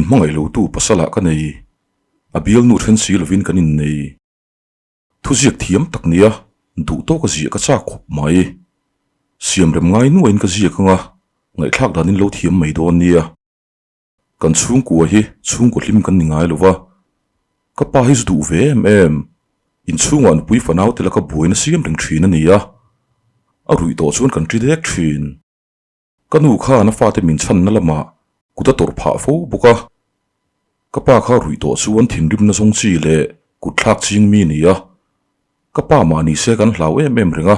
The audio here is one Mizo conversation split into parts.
Min hmangaih lotu pasalah ka nei, a bialnu then si lovin kan innei. Thuziak thiam tak nia duh tawka ziah ka chak khawp mai. Siamrem ngai nuahin ka ziak anga ngaihthlak danin lo thiam mai dawn nia. Kan chhungkua hi chhungkaw hlim kan ni ngai lo va, ka pa hi zu duh ve em em. Inchhungah nupui fanau te laka buaina siam reng thin a ni a, a ruih tawh chuan kan ṭi dek thin. Ka nu khan a fate min chhanna lamah kut a tawrh phah fo bawk a, ka pa kha ruih tawh chuan thinrimna zawng chi leh kut thlak ching mi a ni a, ka pa mah ni se kan hlau em em reng a,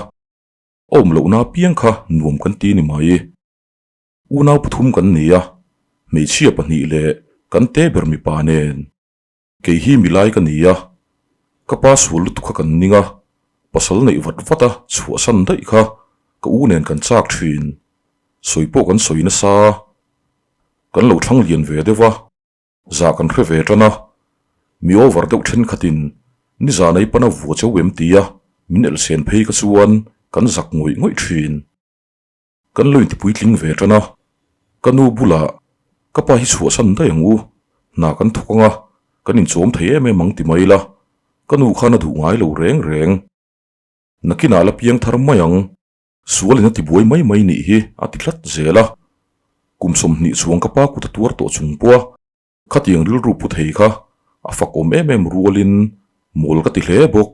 a awm lohna apiang kha nuam kan ti ni mai. Unau pathum kan ni a, hmeichhia pahnih leh kan te ber mipa nen. Kei hi milai ka ni a, ka pa sual lutuk kha kan ning a, pasal neih vat vat a chhuahsan daih kha ka u nen kan chak thin. Sawi pawh kan sawi nasa, kan lo thlang lian ve deuh a, zah kan hre ve tan a, mi over deuh thenkhatin nizan ei pana vua cheu em tia min elhsen phei kha chuan kan zak ngawih ngawih thin. Kan lo inti puitling ve tan a, ka nu bulah ka pa hi chhuahsan daih ang u, hna kan thawk ang a, kan inchawm thei em em ang ti mai la, ka nu khan a duh ngai lo reng reng. Nakinah la piang thar mai ang, sualin a ti buai mai mai nih hi a ti tlat zel a. Kum 20 chuang ka pa kut a tuar tawh chung pawh a, khatiang rilru pu thei kha a fakawm em em rualin mawl ka ti hle bawk.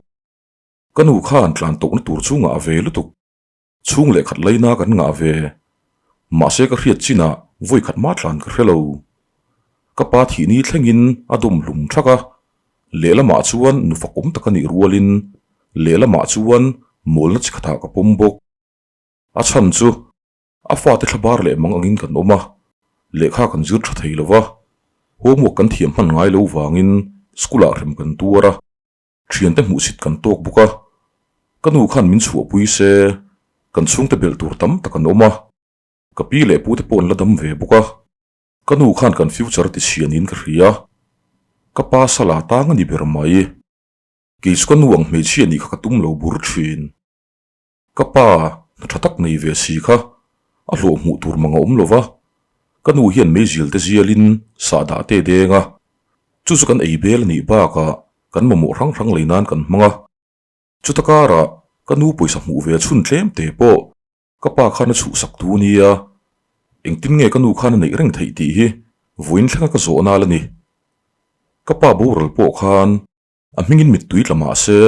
Ka nu khan tlan tawkna tur chungah a ve lutuk. Chhung leh khat laina kan ngah ve. Mahse ka hriat chinah vawi khat mah tlan ka hre lo. Ka pa thihni thlengin a dawm hlum thak a, lehlamah chuan nu fakawm tak a nih rualin lehlamah chuan mawlna chi khatah ka pawm bawk. A chhan chu a fate thlabar leh mang angin kan awm a, lehkha kan zir tha thei lo va, homework kan thiam hman ngai lo vangin school-ah hrem kan tuar a. Thiante hmuhsit kan tawk bawk a, ka nu khan min chhuahpui se, kan chhungte belh tur tam tak an awm a, ka pi leh pute pawh an la dam ve bawk a, ka nu khan kan future ti chhia niin ka hria, ka pa sala tang a ni ber mai. Kei chu ka nu ang hmeichhia nih kha ka tum lo bur thin. Ka pa hna tha tak nei ve si kha a hlawh hmuh tur mang a awm lo va, ka nu hian meizial te zialin sahdah te deng a, chu chu kan ei bel a nih bakah kan mamawh hrang hrang lei nan kan hmang a. Chuta karah ka nu pawisa hmuh ve chhun tlem te pawh ka pa khan a chhuhsak tu nia, engtin nge ka nu khan a neih reng theih tih hi vawiin thlenga ka zawh nal a ni. Ka pa boral pawh khan a hmingin mittui tla mah se,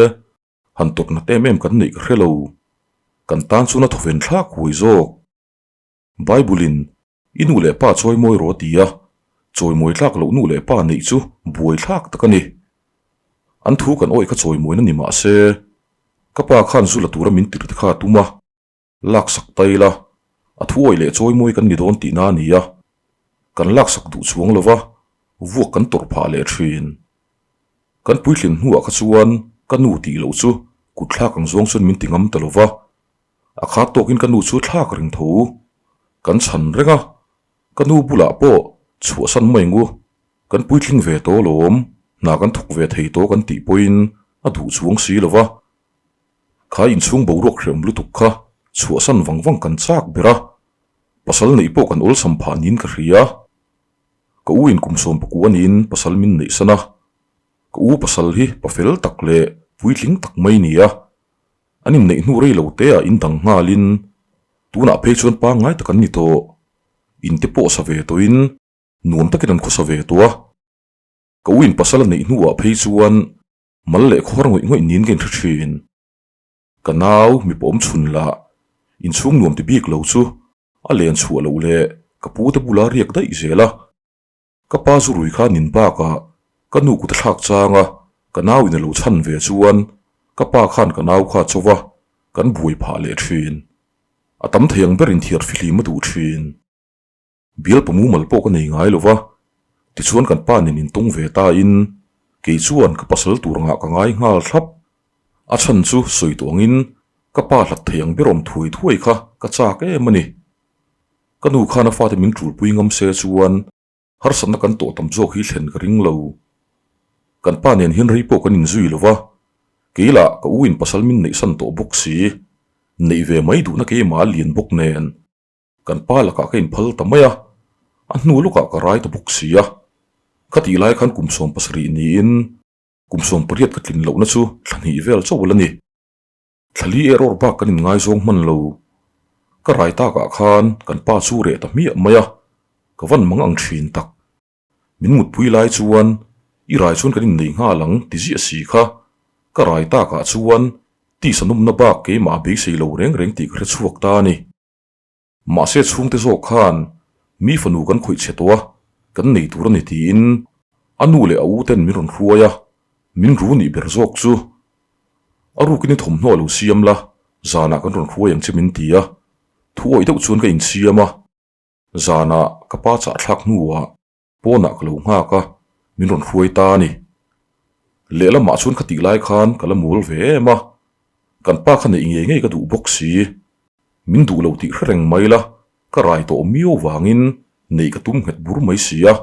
Han tawp nat em em kan neih ka hre lo. Kan tan chuan a thawven thlak huai zawk. Bible-in, I nu leh pa chawimawi rawh a ti a, chawimawi tlak loh nu leh pa neih chu buai thlak tak a ni. An thu kan awih kha chawimawina ni mah se, ka pa khan zu la tura min tirh te kha a tum a, laksak ta ila, a thu awih leh chawimawi kan ni dawn tihna a ni a, kan laksak duh chuang lo va, vuak kan tawrh phah leh thin. Kan puitlin hnuah kha chuan ka nu tih loh chu kut thlak ang zawng chuan min ti ngam ta lo va, a khat tawkin ka nu chu thlak reng tho. Kan chhan reng a, ka nu bulah pawh chhuahsan mai ang u, kan puitling ve tawh alawm, hna kan thawk ve thei tawh kan tih pawhin a duh chuang si lo va. Kha inchhung boruak hrehawm lutuk kha chhuahsan vang vang kan chak ber a, pasal neih pawh kan awlsam phah niin ka hria. Ka u in kum 19 aniin pasal min neih san a, ka u pasal hi pa fel tak leh puitling tak mai ni a, an inneih hnu rei lo te ah in dang nghalin tunah phei chuan pangngai tak an ni tawh, in te pawh sa ve tawhin nuam takin an khawsa ve tawh a, ka u in pasal a neih hnuah phei chuan mal leh khawhar ngawih ngawih niin ka inhre thin. Ka nau mipa awm chhun lah inchhung nuam ti bik lo chu a len chhuah loh leh ka pu te bula riak daih zel a. Ka pa zu rui kha nin bakah ka nu kut a thlak chang a, ka nau in a lo chhan ve chuan ka pa khan ka nau kha a cho va, kan buai phah leh thin. A tam thei ang berin thiar fihlim a duh thin. Bial pamumal pawh ka nei ngai lo va, tichuan kan pa nen intawng ve ta in kei chuan ka pasal tur angah ka ngai nghal thlap. A chhan chu sawi tawh angin ka pa hlat thei ang ber awm thuai thuai kha ka chak em a ni. Ka nu khan a fate min tulpui ngam se chuan harsatna kan tawh tam zawk hi thlen ka ring lo. Kan pa nen hian rei pawh kan inzui lo va, kei lah ka u in pasal min neihsan tawh bawk si, neih ve mai duhna keimah a lian bawk nen. Kan pa lakah ka inphal ta mai a, a hnu lawkah ka rai ta bawk si a. Khatih lai khan kum 70 niin kum 18 ka tlin lohna chu thla hnih vel chauh la ni. Thla li erawh bak kan inngaizawng hman lo. Ka rai takah khan kan pa chu reh ta hmiah mai a, ka van mang ang thin tak. Min mutpui lai chuan i rai chuan kan innei nghal ang ti ziah si kha. Ka rai takah chuan tisa nawmna bak keimah a beisei lo reng reng tih ka hre chhuak ta a ni. Mahse chhungte zawk khan mi fanu kan khawih chhe tawh a, kan nei tur a ni tiin a nu leh a u ten min rawn hruai a, min ru nih ber zawk chu a rukin i thawmhnaw a lo siam la, zanah kan rawn hruai ang che min ti a, thu awih deuh chuan ka insiam a, zanah ka pa chahthlak hnuah Pawnah ka lo nghak a, min rawn hruai ta a ni. Lehlamah chuan khatih lai khan ka la mual ve em a, kan pa kha neih ngei ngei ka duh bawk si. Min duh lo tih hre reng mai la, ka rai tawh miau vangin neih ka tum nghet bur mai si a.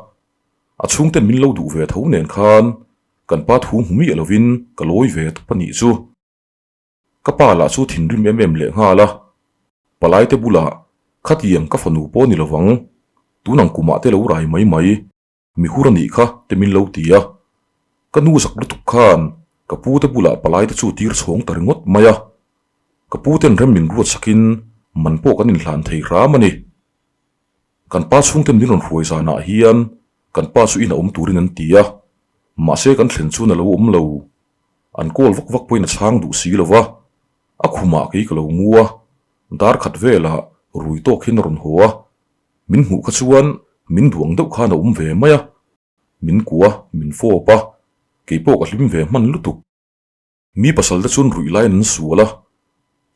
A chhungten min lo duh ve tho nen khan kan pa thu hmu miah lovin ka lawi ve tawp a nih chu. Ka pa lah chu thinrim em em leh nghal a, palaite bulah khatiang ka fanu pawh ni lovang, tunang kumah te lo rai mai mai, mi hur a nih kha te min lo ti a. Ka nu zak lutuk khan ka pu te bulah palaite chu tir chhawng ta ringawt mai a. Ka pu ten rem min ruat sakin man pawh kan inhlan thei hram a ni. Kan pa chhungten min rawn hruai zanah hian kan pa chu in a awm turin an ti a, mahse kan thlen chuan a lo awm lo. An call vak vak pawhin a chhang duh si lo va, a khumah kei ka lo mu a, dar khat velah rui tawk hian a rawn haw a, min hmuh kha chuan min duang deuh khan a awm ve mai a, min kuah a, min fawp a, kei pawh ka hlim ve hman lutuk. Mi pasal te chuan ruih laiin an sual a,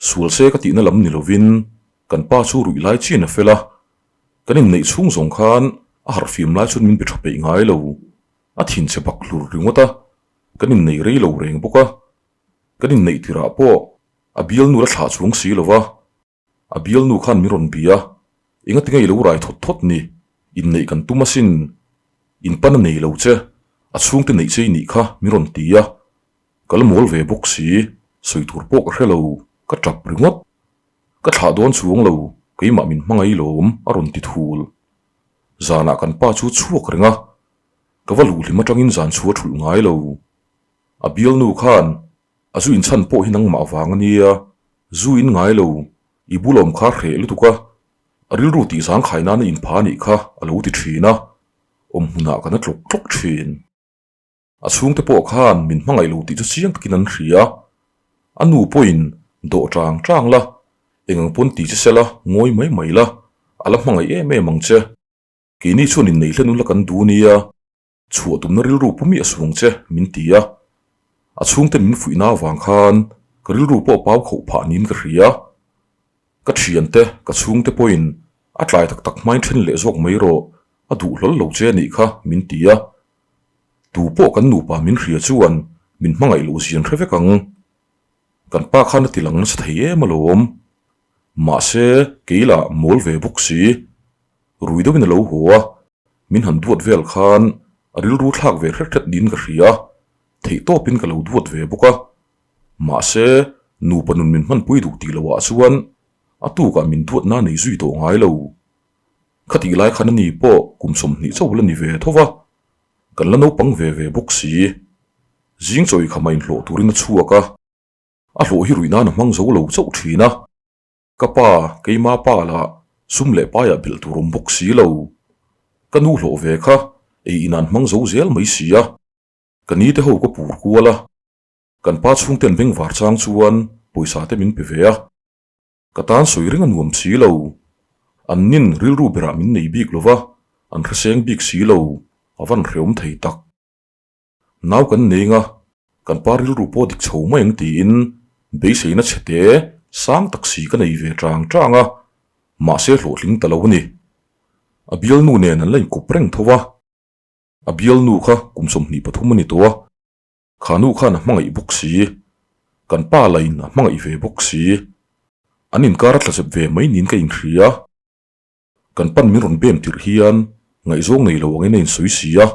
sual se ka tihna lam ni lovin kan pa chu ruih lai chian a fel a, kan inneih chhung zawng khan a harhfim lai chuan min be tha peih ngai lo, a thinchhe bak hlur ringawt a. Kan inneih rei lo reng bawk a, kan inneih tirah pawh a bialnu la thlah chhung si lo va, a bialnu khan min rawn bia, engatinge i lo rai thawt thawt ni, inneih kan tum asin, in pan a nei lo che, a chhungte neih che i nih kha min rawn ti a, ka la mawl ve bawk si, sawi tur pawh ka hre lo, ka tap ringawt, ka thlah dawn chuang lo, keimah min hmangaih lawm a rawn ti thul. Zanah kan pa chu chhuak reng a, Ka va luhlim atangin zan chhu a thulh ngai lo. A bialnu khan a zu inchhan pawh hi nangmah vang a nia, zu in ngai lo, i bulawm kha hreh lutuk a, a rilru tih zangkhai nana inpha a nih kha a lo ti thin a, awm hmunah ka na tlawk tlawk thin. A chhungte pawh khan min hmangaih lo tih chu chiang takin an hria. A nu pawhin dawh chang chang la, engang pawn ti che sela ngawi mai mai la, a la hmangaih em em ang che. Keini chuan inneih hlen ula kan duh nia, chhuah tumna rilru pu miah suang che min ti a. A chhungte min fuihna avang khan ka rilru pawh pau khoh phah niin ka hria. Ka thiante, ka chhungte pawhin a tlai tak tak hmain then leh zawk mai rawh, a duh hlawl lo che anih kha min ti a. Tu pawh kan nupa min hria chuan min hmangaih loh zian hre vek ang. Kan pa khan a ti lang nasa thei em alawm. Mahse, kei lah mawl ve bawk si. Rui deuhin a lo haw a, min han duat vel khan a rilru thlak ve hret hret niin ka hria, theihtawpin ka lo duat ve bawk a. Mahse, nupa nun min hmanpui duh tih lohah chuan a tukah min duatna nei zui tawh ngai lo. Khatih lai khan ani pawh kum 20 chauh la ni ve tho va, kan la naupang ve ve bawk si. Zing chawi khama inhlawh turin a chhuak a, a hlawh hi ruih nan a hmang zo lo chauh thin a. Ka pa, keima pa lah sum leh paiah belh tur awm bawk si lo. Ka nu hlawh ve kha ei in an hmang zo zel mai si a. Ka ni te ho ka pur kual a, kan pa chhungten bengvar chang chuan pawisa te min pe ve a. Ka tan sawi reng a nuam si lo. An nin rilru berah min nei bik lo va, an hreseng bik si lo, a van hreawm thei tak. Nau kan nei nga, kan pa rilru pawh dik chho mai ang tiin beiseina chhe te sang tak si ka nei ve chang chang a, mahse hlawhtling ta lo a ni. A bialnu nen an la inkawp reng tho a, a bialnu kha kum 23 a ni tawh a, kha nu khan a hmangaih bawk si, kan pa lain a hmangaih ve bawk si, an inkar a tlachep ve mai niin ka inhria. Kan pan min rawn bem tirh hian ngaihzawng nei lo angin a insawi si a,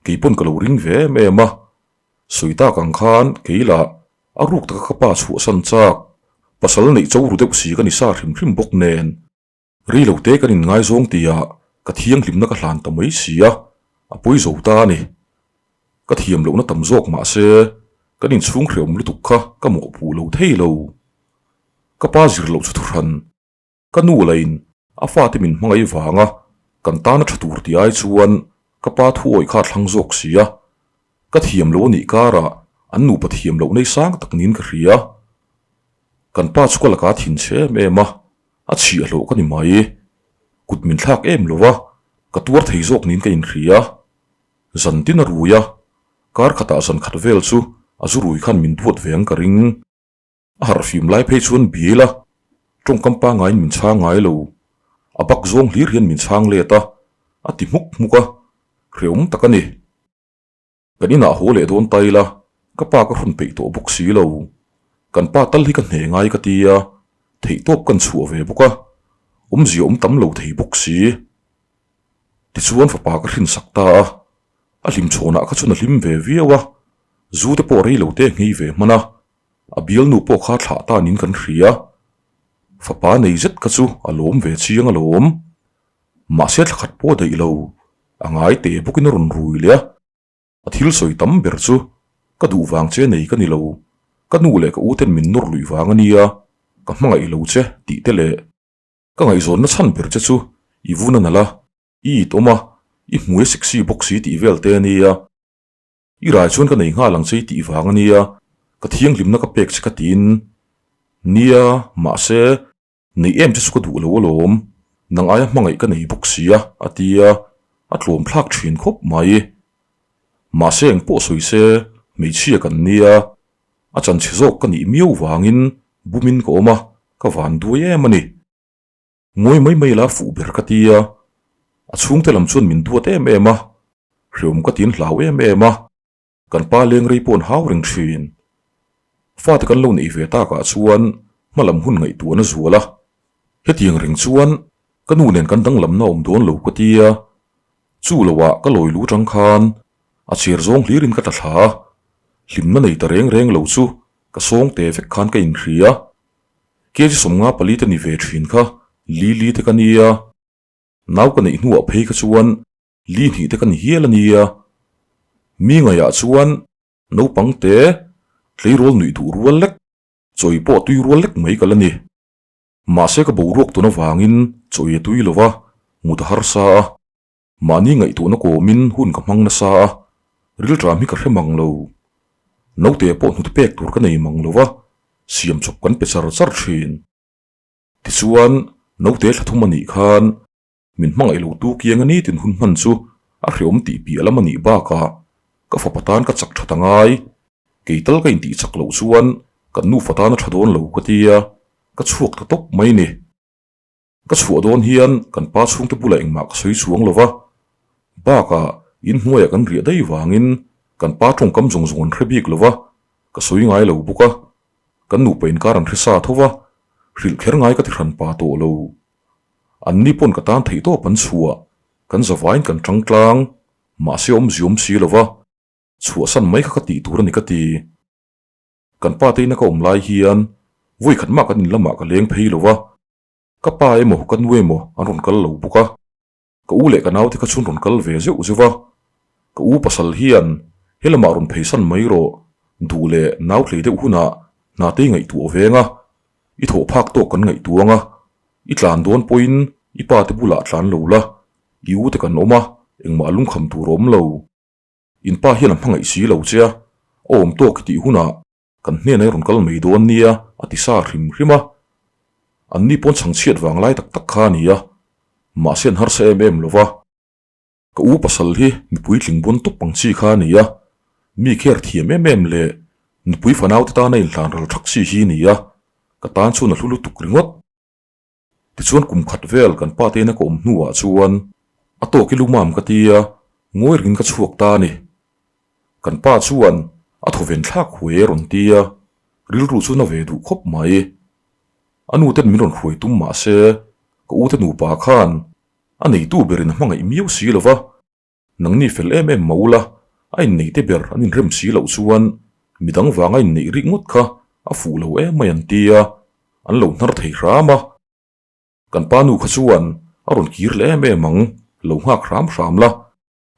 kei pawn ka lo ring ve em em a. Sawi tak ang khan kei lah a ruk taka ka pa chhuahsan chak, pasal neih cho ru deuh si ka ni sa hrim hrim bawk nen. Rei lo te kan inngaizawng tia ka thianghlimna ka hlan ta mai si a. A pawi zo ta a ni. Ka thiam lohna tam zawk mah se kan inchhung hrehawm lutuk kha ka mawhpuh lo thei lo. Ka pa zir loh chu thuhran. Ka nu lain a fate min hmangaih vanga kan tana tha tur tih ai chuan ka pa thu awih kha a thlang zawk si a. Ka thiam lo a nih karah an nupa thiam loh nei sang tak niin ka hria. Kan pa chu ka laka thin chhe em em a, a chhiah hlawh ka ni mai. Kut min thlak em lo a, ka tuar thei zawk niin ka inhria. Zan tin a rui a, kar khatah zan khat vel chu a zu rui khan min duat ve ang ka ring. A harhfim lai phei chuan bial a, tawngkam pangaiin min chhang ngai lo. A bak zawng hlir hian min chhang let a, a ti hmuk hmuk a, hrehawm tak a ni. Kan inah haw leh dawn ta ila, ka pa ka hrawn peih tawh bawk si lo. Kan pa tal hi ka hne ngai ka ti a, theihtawp kan chhuah ve bawk a, awmzia awm tam lo thei bawk si. Tichuan fapa ka hrinsak ta a, a hlimchhawnah kha chuan a hlim ve viau a, zu te pawh rei lo te nghei ve hman a, a bialnu pawh kha thlah ta niin kan hria. Fapa nei zet kha chu a lawm ve chiang alawm. Mahse thla khat pawh daih lo, a ngai teh bawkin a rawn rui leh a. A thil sawi tam ber chu ka duh vang che nei ka ni lo, ka nu leh ka u ten min nawr luih vang a nia, ka hmangaih lo che tih te leh ka ngaihzawnna chhan ber che chu i vun a nalh a, i it awm a, i hmui a sexy bawk si tih vel te a nia. I rai chuan ka nei nghal ang che i tih vang a nia, ka thianghlimna ka pek che ka tiin. Nia, mahse. Nei em che chu ka duh lo alawm, nang aia hmangaih ka nei bawk si a, a ti a, a tlawm thlak thin khawp mai. Mahse eng pawh sawi se, hmeichhia kan nia, a chanchhe zawk ka nih miau vangin bumin ka awm a, ka van duai em a ni. Ngawi mai mai la fuh ber ka ti a, a chhungte lam chuan min duat em em a, hreawm ka tin hlau em em a. Kan pa leng rei pawh an hau reng thin. Fate kan lo neih ve takah chuan hma lam hun ngaihtuahna zual a. Hetiang reng chuan ka nu nen kan danglamna awm dawn lo ka ti a. Chu loah ka lawi lu tang khan a chher zawng hlirin ka tla thla a. Hlimna nei ta reng reng lo chu ka sawng te vek khan ka inhria. Kg 54 te ni ve thin kha Lily te ka nia. Nau ka neih hnuah phei kha chuan Li hnih te ka ni hial a nia. Mi ngaihah chuan naupang te tleirawl nuih duh rual lek, chawi pawh tui rual lek mai ka la ni. Mahse ka boruak tun avangin chawi a tui lo va, mut a harsa a. Mahni ngaihtuahna kawmin hun ka hmang nasa a, rilṭam hi ka hre mang lo. Naute pawh hnute pek tur ka nei mang lo va, siam chawp kan pe char char ṭhin. Tichuan, naute thla thum a nih khan Min hmangaih lo tu kiang a ni tin hun hman chu a hreawm tih piah lam a nih bakah ka fapa tan ka chak that a ngai. Kei tal ka intih chak loh chuan kan nufa tan a tha dawn lo ka ti a, ka chhuak ta tawp mai ni. Ka chhuah dawn hian kan pa chhungte bulah engmah ka sawi chuang lo va, bakah inhnuaiah kan riah daih vangin kan pa tawngkam zawng zawng an hre bik lo va, ka sawi ngai lo bawk a, kan nupa inkar an hre sa tho va, hrilh kher ngai ka ti hran pa tawh lo. An ni pawn ka tan theih tawp an chhuah, kan zavaiin kan tang tlang, mahse awmzi awm si lo va, chhuahsan mai kha ka tih tur a ni ka ti. Kan pa te ina ka awm lai hian vawi khat mah kan in lamah ka leng phei lo va, ka pa emaw ka nu emaw an rawn kal lo bawk a, ka u leh ka naute kha chhun rawn kal ve zeuh zeuh va, ka u pasal hian he lamah rawn pheisan mai rawh, duh leh nau tlei deuh hunah hna te i ngaihtuah veng a, I thawh phak tawk kan ngaihtuang a, i tlan dawn pawhin i pa te bulah tlan lo la, i u te kan awm a, engmah lungkham tur a awm lo. In pa hian a hmangaih si lo che a, a awm tawk i tih hunah kan hnenah i rawn kal mai dawn nia a ti sa hrim hrim a. Anni pawn chhangchhiat vang lai tak tak kha a ni a, mahse an harsa em em lo va. Ka u pasal hi nupui tling bawn tawp ang chi kha a ni a, mi care thiam em em leh nupui fanaute tana inhlan ral thak chi hi a ni a, ka tan chuan a hlu lutuk ringawt. Tichuan kum khat vel kan pa te ina ka awm hnuah chuan a tawk i lumam ka ti a, ngawi rengin ka chhuak ta a ni. Kan pa chuan a thawven thlak huai a rawn ti a, rilru chu na ve duh khawp mai. A nu ten min rawn hruai tum mah se ka u te nupa khan A neitu berin a hmangaih miau si lo va, nangni fel em em mah ula, a inneite ber an inrem si loh chuan midang vanga inneih rik ngawt kha a fuh lo em mai an ti a, an lo hnar thei hram a. Kan pa nu kha chuan a rawn kir leh em em ang, lo nghak hram hram la.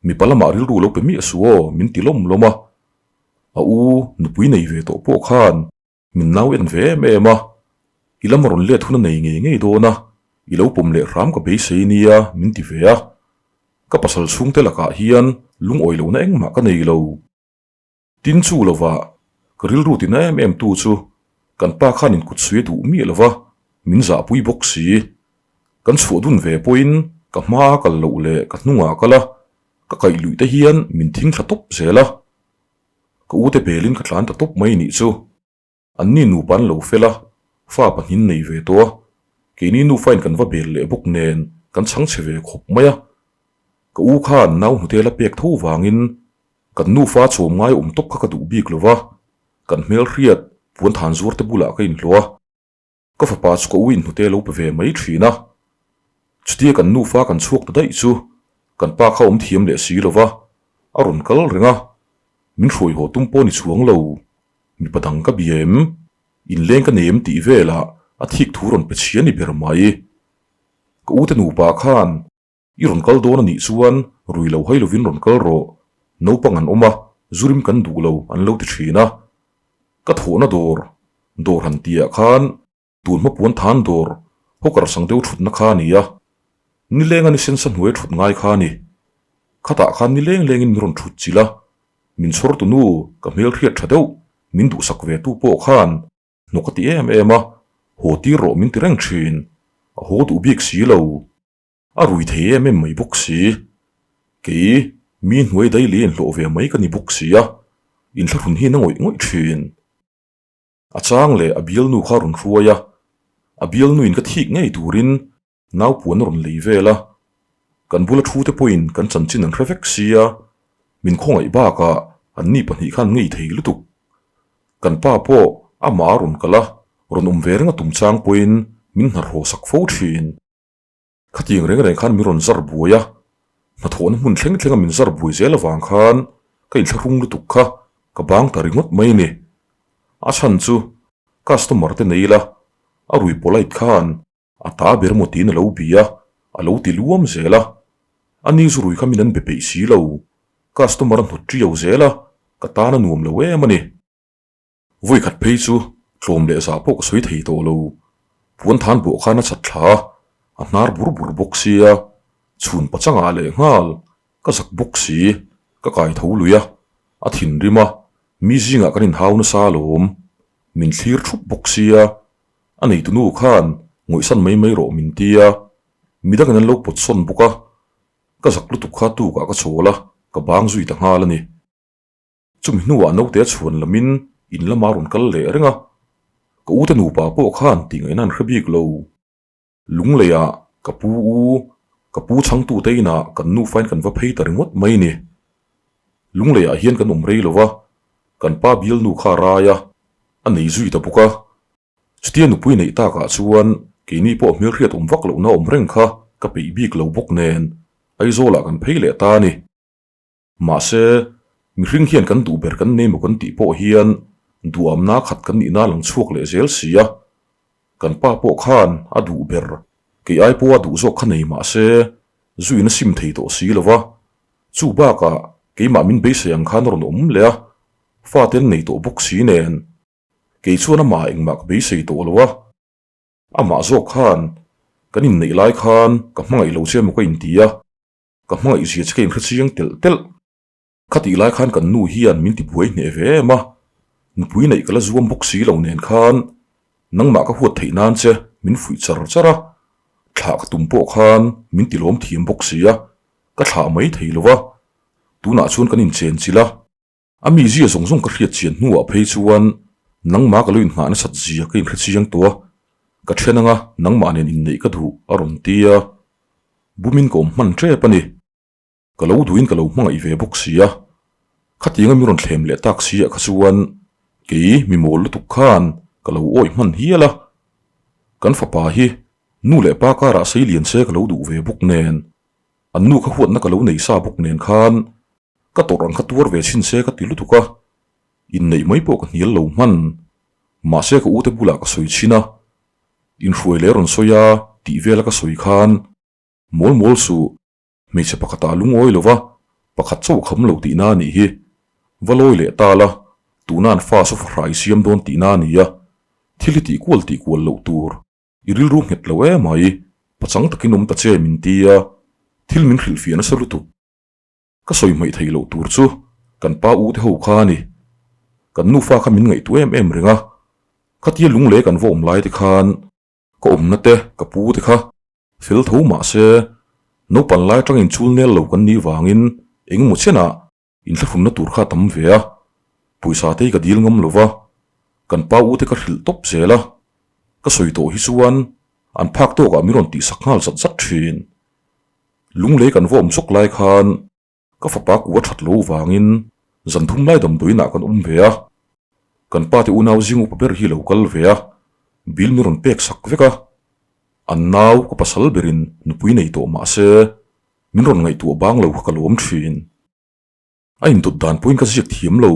Mipa lamah rilru lo pe miah suh aw, min ti lawm lawm a. A u nupui nei ve tawh pawh khan min nau en ve em em a, i lam a rawn let hun a nei ngei ngei dawn a, i lo pawm leh hram ka beisei nia min ti ve a. Ka pasal chhungte lakah hian lungawi lohna engmah ka nei lo. Tin chu lovah ka rilru tina em em tu chu kan pa khan inkut sui a duh miah lova, min zahpui bawk si. Kan chhuah dun ve pawhin ka hmaa kal loh leh ka hnungah kal a, ka kaih luih te hian min thing thla tawp zel a. Ka ute belin ka tlan ta tawp mai nih chu. Anni nupa an lo fel a, fa pahnin nei ve tawh a, keini nufain kan va bel leh bawk nen kan chhang chhe ve khawp mai a. Ka u khan nau hnute la pek tho vangin kan nufa chawm ngai awm tawp kha ka duh bik lo va, kan hmel hriat puan than zuar te bulah ka inhlawh a. Ka fapa chu ka u in hnute lo pe ve mai thin a. Chutia kan nufa kan chhuak ta daih chu kan pa kha awm thiam leh si lo va, a rawn kal reng a, min hruai haw tum pawh ni chuang lo. Mipa dang ka bia em? Inleng ka nei em tih velah a thik thu rawn pe chhia ni ber mai. Ka ute nupa khan I rawn kal dawn a nih chuan rui lo hai lovin rawn kal rawh, naupang an awm a, zurim kan duh lo an lo ti thin a. Ka thawhna dawr, dawr han tihah khan tun hma puan than dawr, hawker sang deuh thutna kha a ni a. Nileng a ni sensa hnuai thut ngai kha a ni. Khatah khan nileng lengin min rawn thut chilh a, min chhawr tunu ka hmelhriat tha deuh min duhsak ve tu pawh khan hnawk a ti em em a, haw tir rawh min ti reng thin, a haw duh bik si lo. A rui thei em em mai bawk si. Kei, mi hnuai dai leh inhlawh ve mai ka ni bawk si a, inthlahrun hi na ngawih ngawih thin. A chang leh a bialnu kha a rawn hruai a, a bialnuin ka thik ngei turin nau puan a rawn lei vel a. Kan bula thu te pawhin kan chanchin an hre vek sia, min khawngaih bakah anni pahnih khan ngei thei lutuk. Kan pa pawh amah a rawn kal a, rawn awm ve reng a tum chang pawhin min hnarhaw sak fo thin. Khatiang reng reng khan min rawn zar buai a, hnathawhna hmun thleng thlenga min zar buai zel avang khan ka inthlahrung lutuk kha ka bang ta ringawt mai a ni. A chhan chu customer te nei ila a rui polite khan a ta ber maw tiin a lo bi a, a lo ti luam zel a. A ni zu rui kha min an be peih si lo, customer a hnawt ṭiau zel a, ka tan a nuam lo em a ni. Vawi khat phei chu tlawm leh zah pawh ka sawi thei tawh lo. Puan than bawh khan a chat thla a, a hnar bur bur bawk sia, chhun pachangah leh nghal ka zak bawk si, ka kai tho lui a, a thinrim a, mi zingah kan inhau nasa alawm, min thlir thup bawk sia, a neitunu khan ngawihsan mai mai rawh min tia, midangin an lo pawt sawn bawk a, ka zak lutuk kha tukah ka chawl a, ka bang zui ta nghal a ni. Chumi hnuah naute a chhuan lamin in lama rawn kal leh reng a, ka ute nupa pawh khan tih ngaihna an hre bik lo. Lungleiah ka pu u, ka pu chhangtute inah kan nufain kan va phei ta ringawt mai ni. Lungleiah hian kan awm rei lo va, kan pa bialnu kha a rai a, a nei zui ta bawk a. Chutia nupui neih takah chuan keini pawh hmelhriat awm vak lohna awm reng kha ka peih bik lo bawk nen Aizawlah kan phei leh ta a ni. Mahse, mihring hian kan duh ber kan nei maw kan tih pawh hian duhamna khat kan nihna lang chhuak leh zel si a. Kan pa pawh khan a duh ber, kei ai pawha duh zawk kha nei mahse, zuin a sim thei tawh si lo va. Chu bakah keimah min beisei ang khan a rawn awm leh a, fate an nei tawh bawk si nen, kei chuan amah engmah ka beisei tawh lo a. Amah zawk khan kan inneih lai khan ka hmangaih lo che emaw ka inti a. Ka hmangaih zia che ka inhre chiang telh telh. Khatih lai khan kan nu hian min ti buai hneh ve em a, nupui neih ka la zuam bawk si lo nen khan nangmah ka huat theih nan che min fuih char char a, thlah ka tum pawh khan min ti lawm thiam bawk si a, ka thlah mai thei lo va, tunah chuan kan inchen chilh a. A mizia zawng zawng ka hriat chian hnuah phei chuan nangmah ka lo inhnah nasat zia ka inhre chiang tawh a, ka then anga nangmah nen inneih ka duh a rawn ti a, bumin ka awm hman tep a ni. Ka lo duhin ka lo hmangaih ve bawk si a, khatianga mi rawn thlem leh tak si ah kha chuan kei mi mawl lutuk khan ka lo awih hman hial a, kan fapa hi nu leh pa karah sei lian se ka lo duh ve bawk nen, an nu kha huatna ka lo nei sa bawk nen khan Ka tawrh ang kha tuar ve chhin se ka ti lutuk a, inneih mai pawh ka hnial lo hman. Mahse ka ute bulah ka sawi chhin a, inhruai leh rawn sawi a tih vela ka sawi khan mawl mawl suh, hmeichhe pakhatah a lungawi lo va, Pakhat chauh kham lo tihna a nih hi. Va lawi leh ta la, tuna an fa saw fahra i siam dawn tihna a ni a. Thil hi tihkual tihkual loh tur. I rilru nghet lo emai, pachang takin awm ta che min ti a, thil min hrilhfiah nasa lutuk. Ka sawi hmaih theih loh tur chu kan pa u te ho kha a ni. Kan nufa kha min ngaihtuah em em reng a, khatia lungle kan va awm lai te khan ka awmna te ka pu te kha fel tho mah se naupan lai atangin chul nel lo kan nih vangin engemaw chenah inthlahrunna tur kha a tam ve a, pawisa te hi ka dil ngam lo va, kan pa u te ka hrilh tawp zel a, ka sawi tawh hi chuan an phak tawkah min rawn tihsak nghal zat zat thin. Lunglei kan va awm chawk lai khan ka fapa ku a that lo vangin zan thum lai damdawiinah kan awm ve a, kan pa te unau zing upa ber hi lo kal ve a, bill min rawn pek sak vek a, an nau ka pasal berin nupui nei tawh mah se min rawn ngaihtuah bang lo kha ka lawm thin. A indawt dan pawhin ka ziak thiam lo,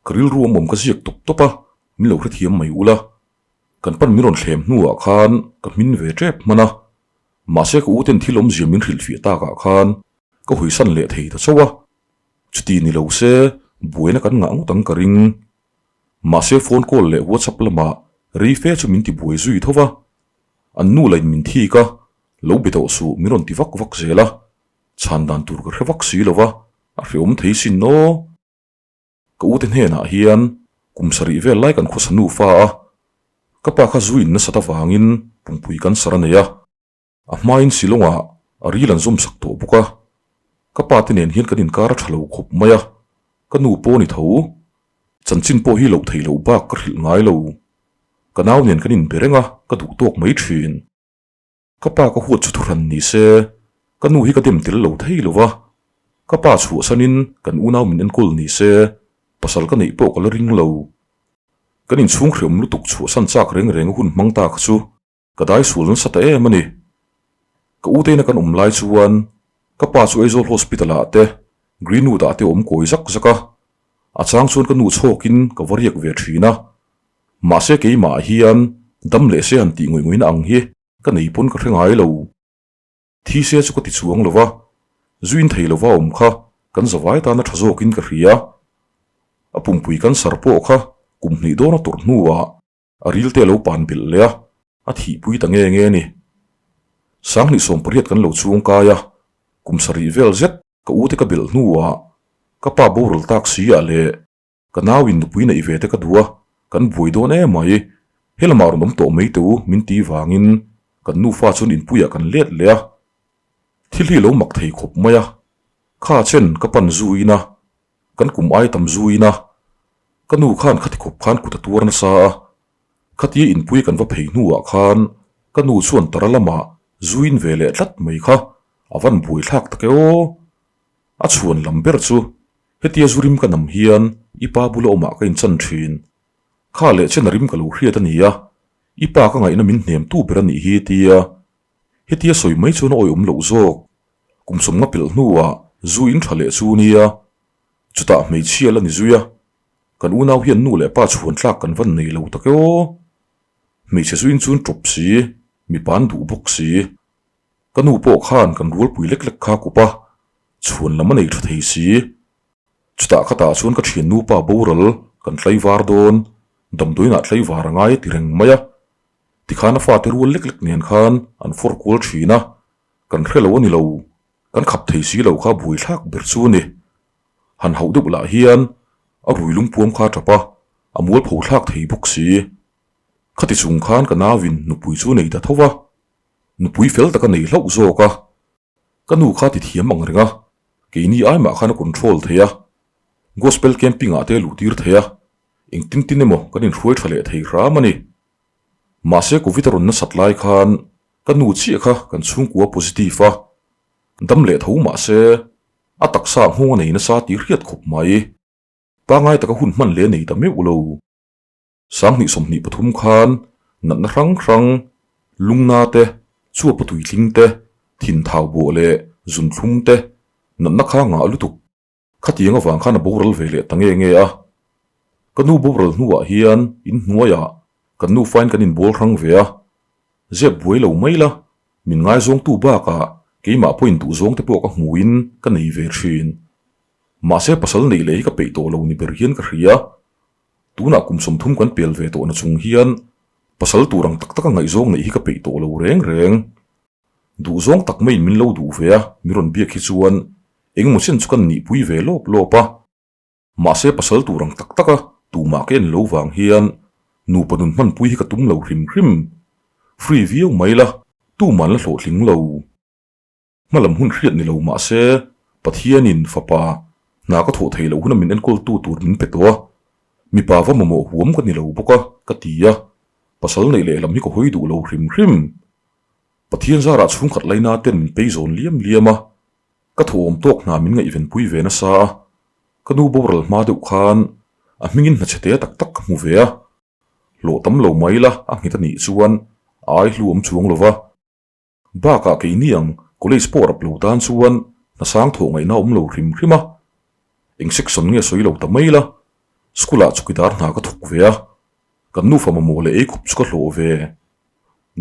ka rilru awm awm ka ziak tawp tawp a, min lo hrethiam mai ula. Kan pan min rawn thlem hnuah khan ka hmin ve tep hman a, mahse ka u ten thil awmzia min hrilhfiah takah khan ka hawisan leh thei ta chauh a, chuti ni lo se buaina kan ngah ngawt ang ka ring. Mahse phone call leh WhatsApp lamah rei fe chu min ti buai zui tho va, an nu lain min thik a, lo be tawh suh min rawn ti vak vak zel a. Chhan dan tur ka hre vak si lo va, a hreawm thei sin aw. Ka ute hnenah hian kum sarih vel lai kan khawsa nufa a, ka pa kha zu in nasat avangin pumpui cancer a nei a, a hmain Shillong-ah a ril an zawm sak tawh bawk a. Ka pa te nen hian kan inkar a tha lo khawp mai a, ka nu pawh ni tho. Chanchin pawh hi loh theih loh bak ka hrilh ngai lo. Ka nau nen kan inbe reng a, ka duh tawk mai thin. Ka pa ka huat chu thuhran ni se, ka nu hi ka dem tel lo thei lo va, ka pa chhuahsanin kan unau min enkawl ni se, pasal ka neih pawh ka la ring lo. Kan inchhung hreawm lutuk chhuahsan chak reng reng a hun hmang ta kha chu ka dai sual nasa ta em a ni. Ka uteina kan awm lai chuan ka pa chu Aizawl Hospital ah te, Greenwood ah te awm kawi zak zak a, a chang chuan ka nu chhawkin ka va riak ve thin a, Mahse keimah hian dam leh se han tih ngawih ngawihna ang hi ka nei pawn ka hre ngai lo. Thi se chu ka ti chuang lo va, zu in thei lova awm kha kan zavai tana tha zawkin ka hria. A pumpui cancer pawh kha kum hnih dawn a tawrh hnuah a ril te a lo pan belh leh a, a thihpui ta nge nge a ni. Sanghnih 18 kan lo chhungkai a, kum sarih vel zet ka ute ka belh hnuah ka pa boral tak si ah leh Ka nau in nupui neih ve te ka duh a, kan buai dawn em mai. He lamah rawn awm tawh mai teh u min ti vangin kan nufa chuan inpuiah kan let leh a. Thil hi lo mak thei khawp mai a, kha chen ka pan zu in a, kan kum ai tam zu in a, ka nu khan khati khawp khan kut a tuar nasa a, khatia inpui kan va phei hnuah khan ka nu chuan tara lamah zu in ve leh tlat mai kha a van buai thlak tak e aw. A chhuan lam ber chu Hetia zu rim ka nam hian i pa bula awmah ka inchan thin. Kha leh chen a rim ka lo hriat a ni a, i pa ka ngaihna min hnem tu ber a nih hi tia hetia sawi mai chuan a awihawm loh zawk. Kum sawmnga pelh hnuah zu in tha leh chu nia, chutah hmeichhia la ni zui a, kan unau hian nu leh pa chhuan tlak kan van nei lo tak e aw. Hmeichhe zu in chuan tawp si, mipa an duh bawk si. Ka nu pawh khan kan rualpui lek lek kha kup a, chhuan lam a nei tha thei si. Chutah khatah chuan ka thian nupa boral kan tlaivar dawn, damdawiinah tlaivar a ngai a ti reng mai a. Tikhan a fate rual lek lek nen khan an fawr kual thin a, kan hre lo a ni lo, kan khap thei si lo kha buaithlak ber chu a ni. Han hauh deuh lah hian a rui lungpuam kha a tap a, a mualpho thlak thei bawk si. Khati chung khan ka nauin nupui chu nei ta tho va. Nupui fel tak a nei hlauh zawk a, ka nu kha ti thiam ang reng a, keini ai mah khan a control thei a, gospel camping ah te a luh tir thei a, engtin tin emaw kan inhruai tha leh thei hram a ni. Mahse covid a rawn nasat lai khan ka nu chiah kha kan chhungkua positive a, dam leh tho mahse a taksa nghawng a nei nasa tih hriat khawp mai, pangai taka hun hman leh a nei ta meuh lo. 2023 khan natna hrang hrang, lungna te, chuapa tuitling te, thinthau bawh leh zunthlum te, natna kha ngah lutuk. Khatiang avang khan a boral ve leh ta nge nge a. Ka nu boral hnuah hian in hnuaiah kan nufain kan inbawl hrang ve a. Zep buai lo mai la, min ngaizawngtu bakah keimah pawhin duhzawng te pawh ka hmuin ka nei ve thin. Mahse pasal neih leh hi ka peih tawh lo ni ber hian ka hria. Tunah kum 30 kan pel ve tawh na chung hian pasal tur ang tak taka ngaihzawng neih hi ka peih tawh lo reng reng. Duhzawng tak maiin min lo duh ve a, mi rawn biak hi chuan engemaw chen chu kan nihpui ve lawp lawp a. Mahse pasal tur ang tak taka tumah ka en lo vang hian nupa nun hmanpui hi ka tum lo hrim hrim. Free viau mai la, tuman la hlawhtling lo. Hmalam hun hriat ni lo mahse Pathianin fapa hna ka thawh theih loh huna min enkawltu tur min pe tawh a, mipa va mamawh huam ka ni lo bawk a, ka ti a, pasal neih lehlam hi ka hawi duh lo hrim hrim. Pathian zarah chhungkhat laina ten min pei zawn liam liam a, ka thawhawm tawk hna min ngaihvenpui ve nasa a, ka nu boral hma deuh khan a hmingin hna chhe te tak tak ka hmu ve a, hlawh tam lo mai la a nghet a nih chuan a ai hlu awm chuang lo va. Bakah keini ang college pawh rap lo tan chuan hna sang thawh ngaihna awm lo hrim hrim a, eng section nge sawi lo ta mai la, school ah chawkidar hna ka thawk ve a, kan nufa mamawh leh ei khup chu ka hlawh ve.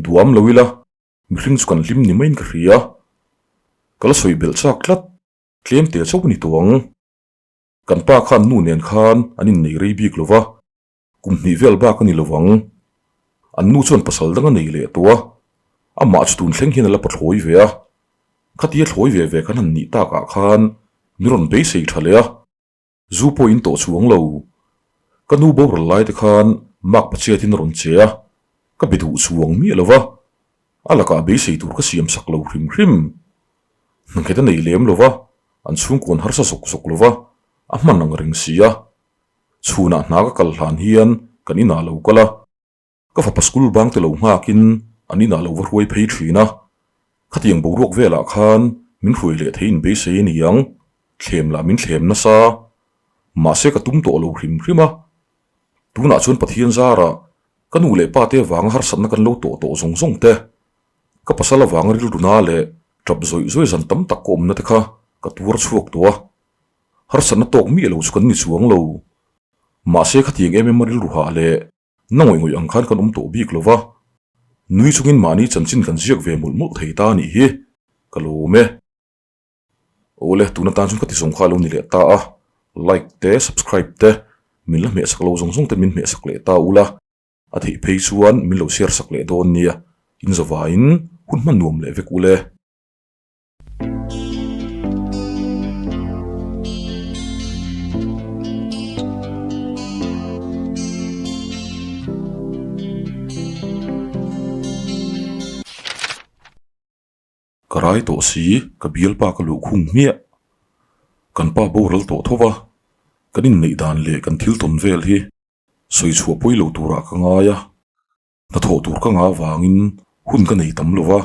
Duam lo ila, mihring chu kan hlim ni maiin ka hria. Ka la sawi belh chak tlat, tlem te chauh a ni tawh ang. Kan pa khan nu nen khan an innei rei bik lo va. Kum hnih vel bak a ni lo vang. An nu chuan pasal dang a nei leh tawh a, amah chu tun thleng hian a la pathlawi ve a. Khatia thlawi ve ve kan han nih takah khan min rawn beisei tha leh a, zu pawh in tawh chuang lo. Ka nu boral lai te khan mak pachiatin a rawn che a, ka be duh chuang miah lo va, a lakah beisei tur ka siam sak lo hrim hrim. Hnanghet a nei lem lo va, an chhungkuan harsa zawk zawk lo va, a hman ang reng si a. Chhunah hna ka kal hlan hian kan inah lo kal a, ka fapa school bang te lo nghakin an inah lo va hruai phei thin a, khatiang boruak velah khan min hruai leh thei in beisei a ni ang, thlem lah min thlem nasa, mahse ka tum tawh lo hrim hrim a, tunah chuan Pathian zarah ka nu leh pa te avanga harsatna kan lo tawh tawh zawng zawng te, ka pasal avanga rilru na leh tap zawih zawih zan tam tak ka awmna te kha ka tuar chhuak tawh a. Harsatna tawk miah lo chu kan ni chuang lo. Mahse khatiang em em a rilru hah leh na ngawih ngawih ang khan kan awm tawh bik lo va. Nui chungin mahni chanchin kan ziak ve mawlh mawlh thei ta a nih hi. Ka lawm e. Awle, tun atan chuan ka ti zawng kha a lo ni leh ta a. Like te, subscribe te, min la hmehsak lo zawng zawng te min hmehsak leh ta ula. A theih phei chuan min lo share sak leh dawn nia. Inzawvain hun hman nuam leh vek ule. Ka rai tawh si, ka bialpa ka luh khung hmiah. Kan pa boral tawh tho va, kan inneih dan leh kan thil tawn vel hi sawi chhuah pawi lo turah ka ngai a. Hnathawh tur ka ngah avangin hun ka nei tam lo va,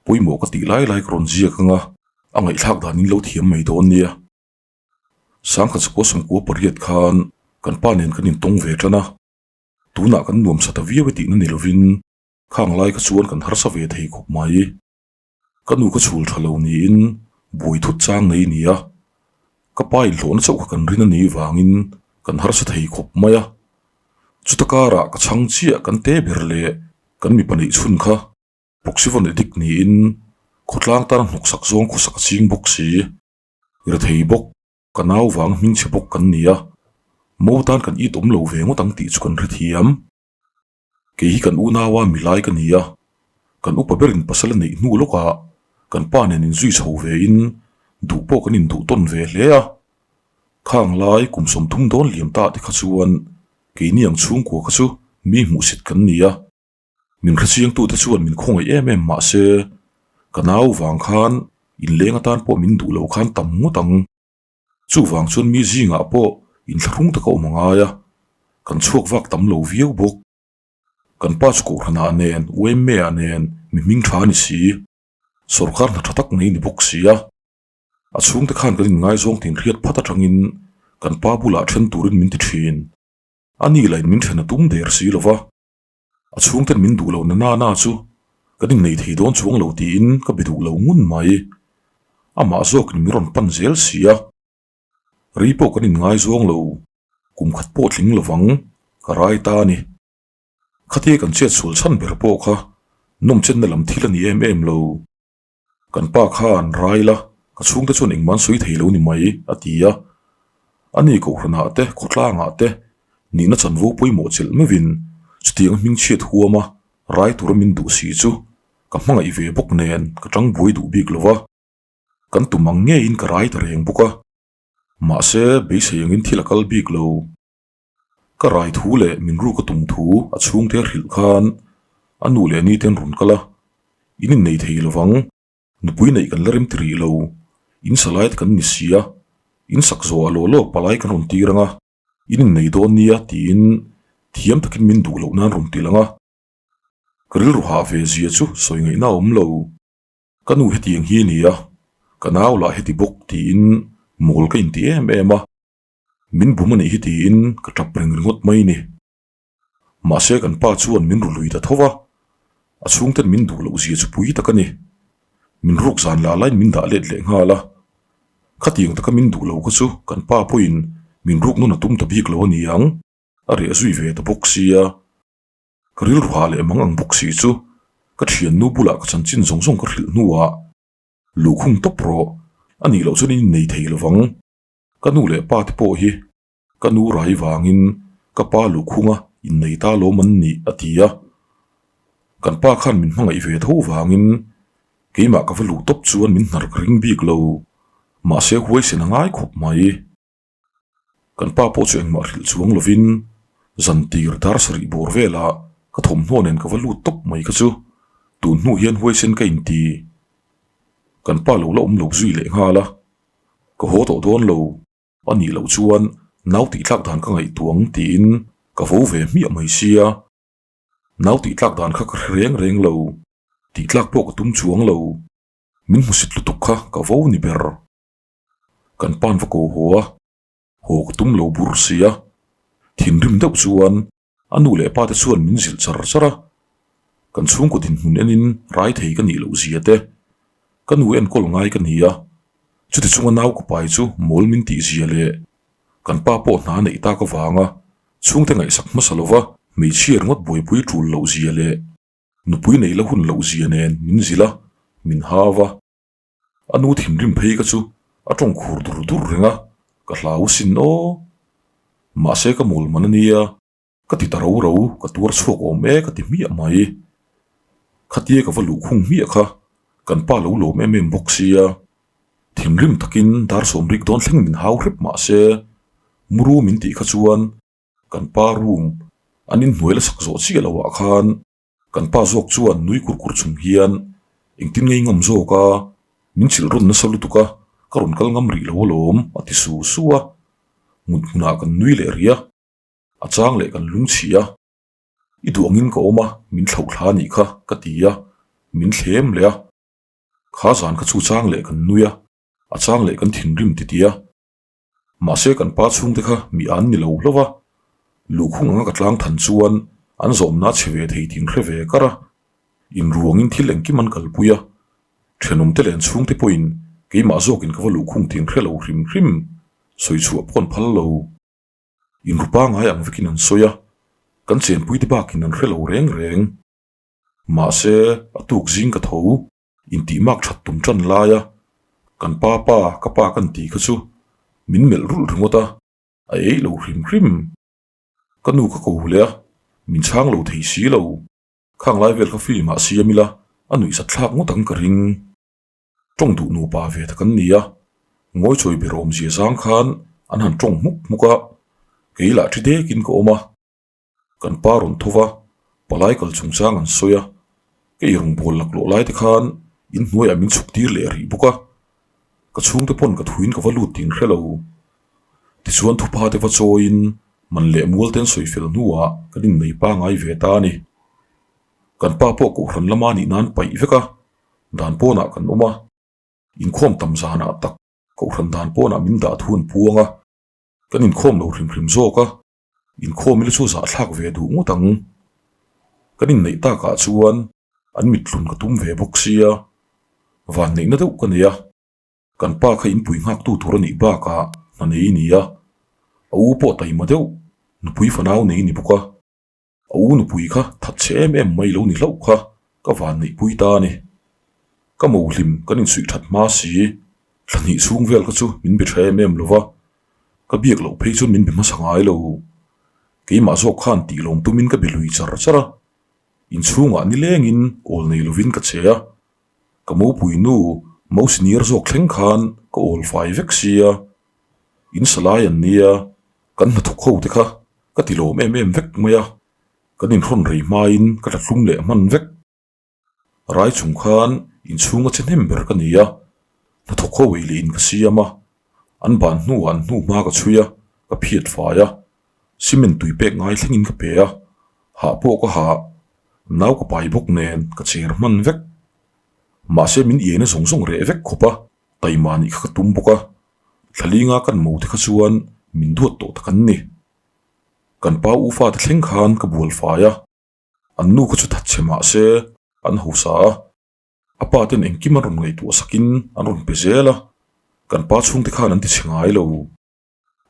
pawimawh ka tih lai lai ka rawn ziak ang a, a ngaihthlak danin lo thiam mai dawn nia. Sangkhat sakua sawmkua pariat khan kan pa nen kan intawng ve tan a, tunah kan nuamsa ta viau e tihna ni lovin khang lai kha chuan kan harsa ve thei khawp mai. Ka nu ka chhul tha lo niin buai thut chang nei ni a, ka pa inhlawhna chauh kha kan rin a nih vangin kan harsa thei khawp mai a. Chuta karah ka chhang chiah kan te ber leh kan mipa neih chhun kha Proxyvon addict niin khawtlang tana hnawksak zawng khawsak a ching bawk si, rethei bawk, ka nau vang hmingchhe bawk kan ni a, mo tan kan it awm lo ve ngawt ang tih chu kan hrethiam. Kei hi kan unaua milai ka ni a, kan upa berin pasal a neih hnu lawkah kan pa nen inzui chho vein duh pawh kan induh tawn ve hle a. Khang lai kum 30 dawn liam ta te kha chuan keini ang chhungkua kha chu mi hmuhsit kan ni a. Min hrechiangtute chuan min khawngaih em em mah se ka nau vang khan inleng atan pawh min duh loh khan tam ngawt ang. Chuvang chuan mi zingah pawh inthlahrung taka awm a ngai a, kan chhuak vak tam lo viau bawk. Kan pa chu Kohhranah nen, UMA-ah nen mi hming tha a ni si, sawrkar hna tha tak nei ni bawk si a. A chhungte khan kan inngaizawng tin hriat phat atangin kan pa bulah then turin min ti thin. A ni lain min then a tum der si lo va, a chhungten min duh lo na na na chu kan innei thei dawn chuang lo tiin ka be duh lo ngun mai. Amah zawkin min rawn pan zel si a, rei pawh kan inngaizawng lo, kum khat pawh tling lovang ka rai ta a ni. Khatia kan chet sual chhan ber pawh kha nawmchenna lam thil a ni em em lo. Kan pa khan rai la, ka chhungte chuan engmah an sawi thei lo ni mai, a ti a. Ani kohhranah te, khawtlangah te nihna chanvo pawimawh chelh meuhin chutianga hmingchhiat huama rai tura min duh si chu ka hmangaih ve bawk nen ka tang buai duh bik lo va. Kan tum ang ngeiin ka rai ta reng bawk a. Mahse, beisei angin thil a kal bik lo. Ka rai thu leh min ruk a tum thu a chhungte a hrilh khan a nu leh ni te an rawn kal a, in innei thei lovang, nupui neih kan la rem ti rih lo, in sa lai te kan ni si a, in sak zawh ah law law palai kan rawn tir ang a, in innei dawn nia tiin thiam takin min duh loh nan rawn ti lang a. Ka rilru hah ve zia chu sawi ngaihna a awm lo. Ka nu hetiang hi a ni a, ka nau lah heti bawk tiin mawl ka inti em em a. Min bum a nih hi tiin ka tap reng ringawt mai ni. Mahse kan pa chuan min ru lui ta tho va, a chhungten min duh loh zia chu pui tak a ni. Min ruk zan lah laiin min dah let leh nghal a. Khatiang taka min duh lo kha chu kan pa pawhin min ruk nawn a tum ta bik lo a ni ang, a reh zui ve ta bawk sia. Ka rilru hah leh mang ang bawk si chu ka thiannu bulah ka chanchin zawng zawng ka hrilh hnuah luhkhung tawp rawh, a nih loh chuan in innei thei lovang. Ka nu leh pa te pawh hi ka nu rai vangin ka pa luhkhunga innei ta lawm an nih a ti a. Kan pa khan min hmangaih ve tho vangin keimah ka va luh tawp chuan min hnar ka ring bik lo. Mahse huaisen a ngai khawp mai. Kan pa pawh chu engmah hrilh chuang lovin zan tir dar sarih bawr velah ka thawmhnaw nen ka va lut tawp mai kha chu tun hnu hian huaisen ka inti. Kan pa lo la awm lo zui leh nghal a. Ka haw tawh dawn lo. A nih loh chuan nau tih tlak dan ka ngaihtuah ang tiin ka vo ve hmiah mai sia. Nau tih tlak dan kha ka hre reng reng lo. Tih tlak pawh ka tum chuang lo. Min hmusit lutuk kha ka vo ni ber. Kan pan va ko haw a, haw ka tum lo bur sia. Thinrim deuh chuan A nu leh pa te chuan min zilh char char a, kan chhungkaw dinhmun enin rai thei ka nih loh zia te, ka nu enkawl ngai ka ni a, chuti chunga nau ka pai chu mawl min tih zia leh kan pa pawh hna neih tak avanga chhungte ngaihsak hmasa lova hmeichhia ringawt buaipui tul loh zia leh nupui nei la hun loh zia nen min zilh a, min hau a. A nu thinrim phei ka chu a tawng khur dur dur reng a, ka hlau sin aw. Mahse ka mawl man a nia, ka ti ta ro ro, ka tuar chhuak awm e ka ti hmiah mai. Khatia ka va luhkhung hmiah kha kan pa lo lawm em em bawk sia. Thinrim takin dar sawmrik dawn thleng min hau hrep mahse muru min tih kha chuan kan pa room an inhnuai la sak zawh chiah loh ah khan Kan pa zawk chuan nui kur kur chung hian engtin ngei ngam zawk a, min chilh rawn nasa lutuk a, ka rawn kal ngam rih lo alawm a ti su su a. Mut hmunah kan nui leh rih a, a chang leh kan lung chhih a. I duh angin ka awm a, min thlauh thla anih kha ka ti a, min thlem leh a. Kha zan kha chu chang leh kan nui a, a chang leh kan thinrim ti ti a. Mahse kan pa chhungte kha mi an ni lo hlauh a, luhkhung anga ka tlang than chuan an zawmna chhe ve thei tih an hre ve kar a, inruangin thil engkim an kalpui a, thenawmte leh an chhungte pawhin keimah zawkin ka va luhkhung tih an hre lo hrim hrim, sawi chhuah pawh an phal lo. Inru pangai ang vekin an sawi a, kan chenpuite bakin an hre lo reng reng. Mahse a tuk zing ka tho. Intih mak that tum tan laia kan pa pa ka pa kan tih kha chu min melh rulh ringawt a, a ei lo hrim hrim. Ka nu ka ko leh a, min chhang lo thei si lo. Khang lai vel kha film ah siam ila a nuihsat thlak ngawt ang ka ring. Tawng duh nupa ve ta kan ni a, ngawichawi ber awmzia zang khan an han tawng hmuk hmuk a, kei lah thi dekin ka awm a. Kan pa rawn tho va, palai kal chungchang an sawi a, ka eirawngbawl laklawh lai te khan inhnuaiah min chhuk tir leh rih bawk a, ka chhungte pawn ka thuin ka va lut tih an hre lo. Tichuan thupa te va chawiin man leh mual te an sawi fel hnuah kan innei pangai ve ta a ni. Kan pa pawh kohhran lama nih nan paih vek a, dan pawnah kan awm a, inkhawm tam zanah tak kohhran dan pawnah min dah thu an puang a, kan inkhawm lo hrim hrim zawk a. Inkhawm ila chu zahthlak ve duh ngawt ang. Kan inneih takah chuan an mithlun ka tum ve bawk sia, vanneihna deuh ka nei a. Kan pa kha inpui nghaktu tur a nih bakah hna nei a ni a, a u pawh taima deuh, nupui fanau nei a ni bawk a. A u nupui kha that chhe em em mai lo ni hlauh kha ka vanneihpui ta a ni. Ka mohlim kan insuih that hma si, thla hnih chhung vel kha chu min be tha em em lo va. Ka biak loh phei chuan min be hmasa ngai lo. Keimah zawk khan tih lawm tumin ka be lui char char a. Inchhungah nilengin awl nei lovin ka che a. Ka mopui nu mo senior zawk thleng khan ka awl fai vek sia. In salai an nia, kan hnathawk ho te kha ka ti lawm em em vek mai a. Kan inhrawn rei hmain ka tlatlum leh hman vek. Rai chung khan inchhunga che hnem ber ka ni a, hnathawk ho ei leh in ka siam a, an ban hnuah an hnu hma ka chhui a, ka phiat fai a, cement tui pek ngai thlengin ka pe a, hah pawh ka hah, nau ka pai bawk nen ka cher hman vek. Mahse min iaina zawng zawng reh vek khawp a, taima nih kha ka tum bawk a, thlalinga kan mo te kha chuan min duat tawh tak an ni. Kan pa u fate thleng khan ka bual fai a. An nu kha chu that che mah se an hausa a, a pa ten engkim an rawn ngaihtuah sakin an rawn pe zel a, kan pa chhungte khan an ti chhe ngai lo.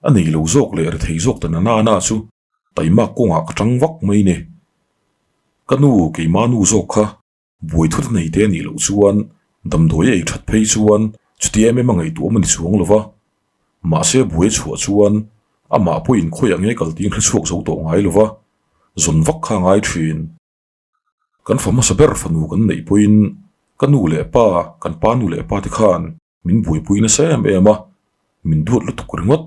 A nei lo zawk leh rethei zawk ta na na chu taimak kawngah ka tang vak mai ni. Ka nu keimah nu zawk kha buai thut a nei te a nih loh chuan damdawi a ei that phei chuan chuti em em a ngaihtuah a ni chuang lo va, mahse buai chhuah chuan amah pawhin khawiah nge kal tiin hre chhuak zo tawh ngai lo va, zawn vak kha a ngai thin. Kan fa hmasa ber fanu kan neih pawhin ka nu leh pa, kan pa nu leh pa te khan min buaipui nasa em em a, min duat lutuk ringawt.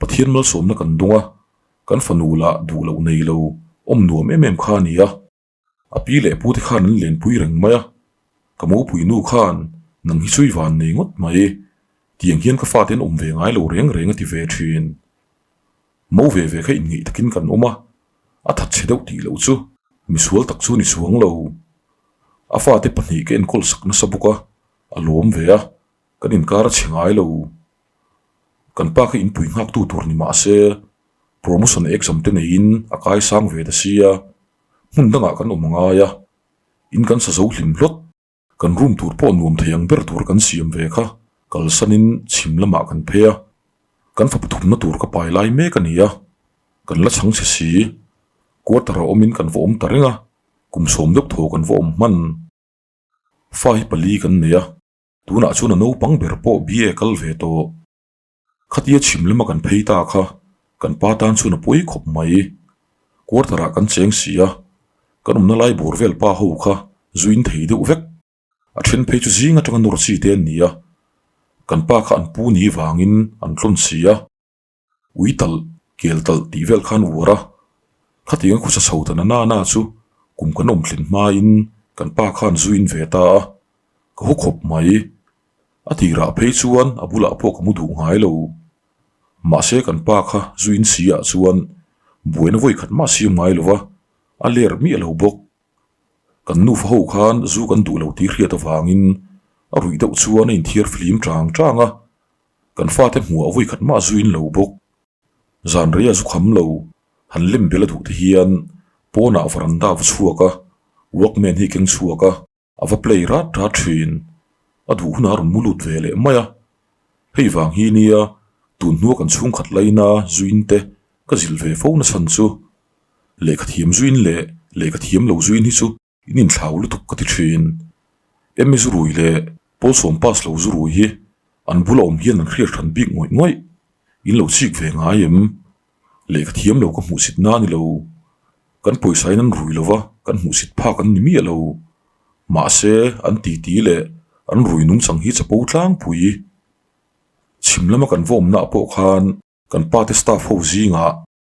Pathian malsawmna kan dawng a, kan fanu lah duh loh nei lo, awm nuam em em kha a ni a. A pi leh pu te khan an lenpui reng mai a, ka mopui nu khan nang hi chui van nei ngawt mai, tiang hian ka fate an awm ve ngai lo reng reng a ti ve thin. Mo ve ve kha inngeih takin kan awm a, a that chhe deuh tih loh chu misual tak chu ni chuang lo. A fate pahnih ka enkawl sak nasa bawk a, a lawm ve a, kan inkar a chhe ngai lo. Kan pa kha inpui nghaktu tur ni mah se, promotion exam te neiin a kaisang ve ta sia, Hmun dangah kan awm angai a, in kan sa zo hlim hlawt. Kan room tur pawh nuam thei ang ber tur kan siam ve kha kalsanin chhim lamah kan phei a, kan fa pathumna tur ka pai lai mek a ni a, kan la chhang chhe si. Quarter a awmin kan va awm ta reng a, kum sawm deuh thaw kan va awm hman. Fa hi pali kan nei a, tunah chuan a naupang ber pawh BA kal ve tawh. Khatia chhim lama kan phei ta kha kan pa tan chuan a pawi khawp mai. Quarter ah kan cheng si a, kan awmna lai bawr vel pa ho kha zuin thei deuh vek. A then phei chu zing atanga nawr chi te an ni a, kan pa kha an pu ni vangin an tlawn si a. Ui talh, kel talh tih vel khan uar a, khatiang a khusa chho ta na na na chu kum kan awm thlen hmain kan pa khan zuin ve ta a, ka haw khawp mai. A tirah phei chuan a bulah pawh ka mu duh ngai lo. Mahse kan pa kha zu in si ah chuan buaina vawi khat mah siam ngai lo va, a ler miah lo bawk. Kan nufa ho khan zu kan duh lo tih hriat avangin a ruih deuh chuan a inthiar flim chang chang a, kan fate hmuh ah vawi khat mah zu in lo bawk. Zan rei a zu kham lo, han lem bel a duh te hian pawnah varanda a va chhuak a, walkman hi a keng chhuak a. A va play rat rat thin. A duh hunah a rawn mu lut ve leh mai a. Hei vang hi nia tun hnua kan chhungkhat laina zuin te ka zilh ve fo na chhan chu. Lehkha thiam zuin leh lehkha thiam lo zuin hi chu in inthlau lutuk ka ti thin. Emmy zurui leh Pawlsawm pass lo zurui hi an bula awm hian an hriat hran bik ngawih ngawih. In lo chik ve ngai em? Lehkha thiam lo ka hmuhsit na a ni lo. Kan pawisa in an rui lo va, kan hmuhsit phak an ni miah lo. Mahse, an titi leh an rui nungchang hi chapo tlangpui. Chhim lama kan va awmnaah pawh khan kan pate staff ho zingah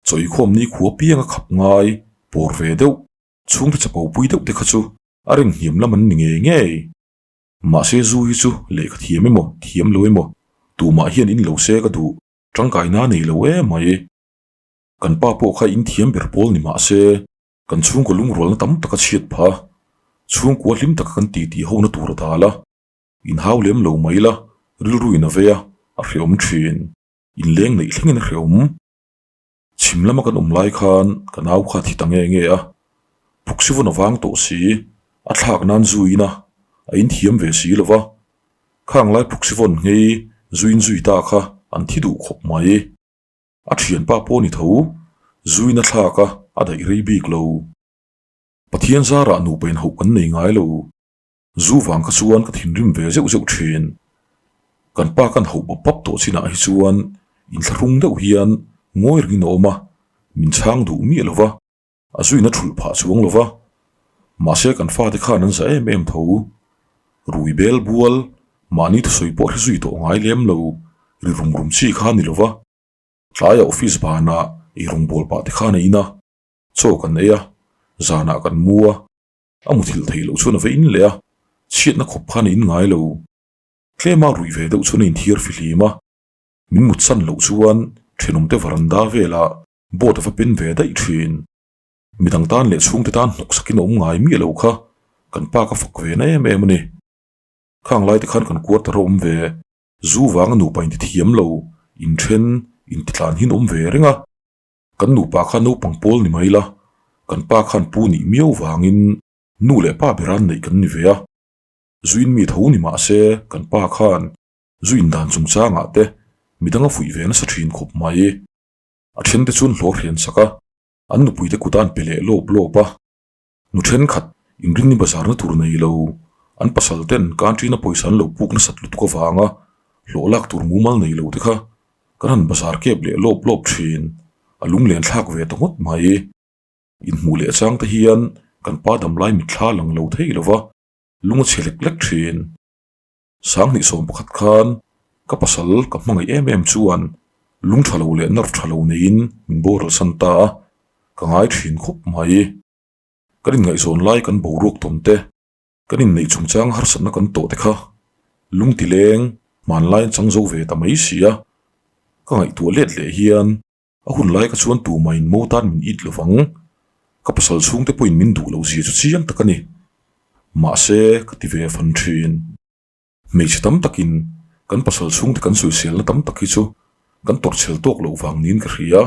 chawikhawm ni khua pianga khap ngai pawr ve deuh, chhungte chapo pui deuh te kha chu a rinhniam lam an ni ngei ngei. Mahse zu hi chu lehkha thiam emaw thiam lo emaw tumah hian in lo se ka duh tangkaina nei lo emai. Kan pa pawh kha in thiam ber pawl ni mah se kan chhungkaw lungrualna tam tak a chhiat phah a, chhungkua hlim taka kan titi hona tur a dal a, inhau lem lo mai la rilru in a vei a, a hreawm thin. Inleng neih thlengin a hreawm. Chhim lama kan awm lai khan ka nau kha a thi ta nge nge a, Phuksivun a vang tawh si, a thlak nan zu in a, a inthiam ve si lo va, khang lai Phuksivun nghei zu in zui ta kha an thi duh khawp mai. A thianpa pawh ni tho, zuin a thlak a, a daih rei bik lo. Pathian zarah nupa inhauh kan nei ngai lo. Zu vang kha chuan ka thinrim ve zeuh zeuh thin. Kan pa kan hauh bap bap tawh chinah hi chuan Inthlahrung deuh hian ngawi rengin a awm a, min chhang duh miah lo va, a zuina thulh phah chuang lo va. Mahse kan fate khan an za em em tho. Rui bel bual, mahni thusawi pawh hre zui tawh ngai lem lo, ri rum rum chi kha a ni lo va. Tlaiah office banah eirawngbawl pah te khan a in a, chaw kan ei a, zanah kan mu a, a muthilh theih loh chuan a va in leh a, chhiatna khawp khan a in ngai lo. Tlema ruih ve deuh chuan a inthiar fihlim a, min mutsan loh chuan thenawmte varanda velah boat a va pen ve daih thin. Midang tan leh chhungte tan hnawk sakin a awm ngai miah lo kha kan pa ka fak ve na em em a ni. Khang lai te khan kan quarter a awm ve, zu vanga nupa inti thiam lo, inthen, intitlan hin awm ve reng a. Kan nupa kha naupang pawl ni mai la, kan pa khan pu nih miau vangin nu leh pa bera an neih kan ni ve a. Zuin mi tho ni mah se kan pa khan zu indan chungchangah te midang a fuih ve nasa thin khawp mai. A thente chuan hlawh hrian sak a, an nupuite kut a an pe leh lawp lawp a. Nu thenkhat inrinni bazarna tur nei lo, an pasal ten canteen-a pawisa an lo puk nasat lutuk avanga hlawh lak tur mumal nei lo te kha kan han bazar kep leh lawp lawp thin, a lunglen thlak ve ta ngawt mai. Inhmuh leh chang te hian kan pa damlai mitthla lang lo thei lo va, lung a chhe lek lek thin. Sanghnih 11 khan ka pasal ka hmangaih em em chuan lung tha lo leh nerve tha lo neiin min boral san ta a, ka ngai thin khawp mai. Kan inngaihzawn lai kan boruak tawn te, kan inneih chungchang harsatna kan tawh te kha lung ti leng hmanlai an chang zo ve ta mai si a, ka ngaihtuah let leh hian A hun lai ka chuan tumah in mo tan min it lovang. Ka pasal chhungte pawhin min duh loh zia chu chiang tak a ni. Mahse, ka ti ve fan thin. Hmeichhe tam takin kan pasal chhungte kan sawiselna tam tak hi chu kan tawrhchhel tawk loh vang niin ka hria.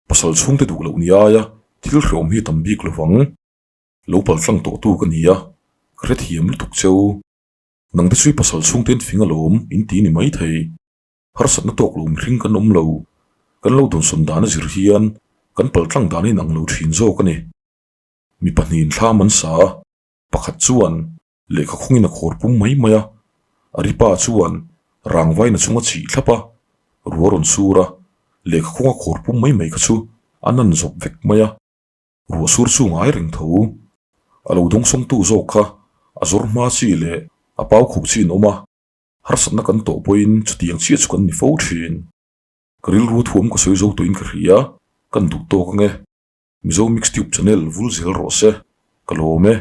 Pasal chhungte duh loh ni aia thil hreawm hi a tam bik lovang. Lo paltlang tawhtu ka ni a, ka hrethiam lutuk cheu. Nangte chu i pasal chhungte in fing alawm in ti ni maithei. Harsatna tawk lo mihring kan awm lo. Kan lo dawnsawn dan a zir hian kan paltlang dan a inang lo thin zawk a ni. Mi pahnihin thlam an sa a, pakhat chuan lehkha khawngin a khawr pum mai mai a, a ripa chuan rangvain a chung a chih thlap a, ruah rawn sur a, lehkha khawnga khawr pum mai mai kha chu a nan zawp vek mai a, ruah sur chu ngai reng tho. A lo dawngsawngtu zawk kha a zawr hma chi leh a pau khuh chi an awm a. Harsatna kan tawh pawhin chutiang chiah chu kan ni fo thin. Ka rilru thuam ka sawi zo tawhin ka hria, kan duh tawk ange. Mizo Mixtube channel vul zel rawh se, ka lawm e.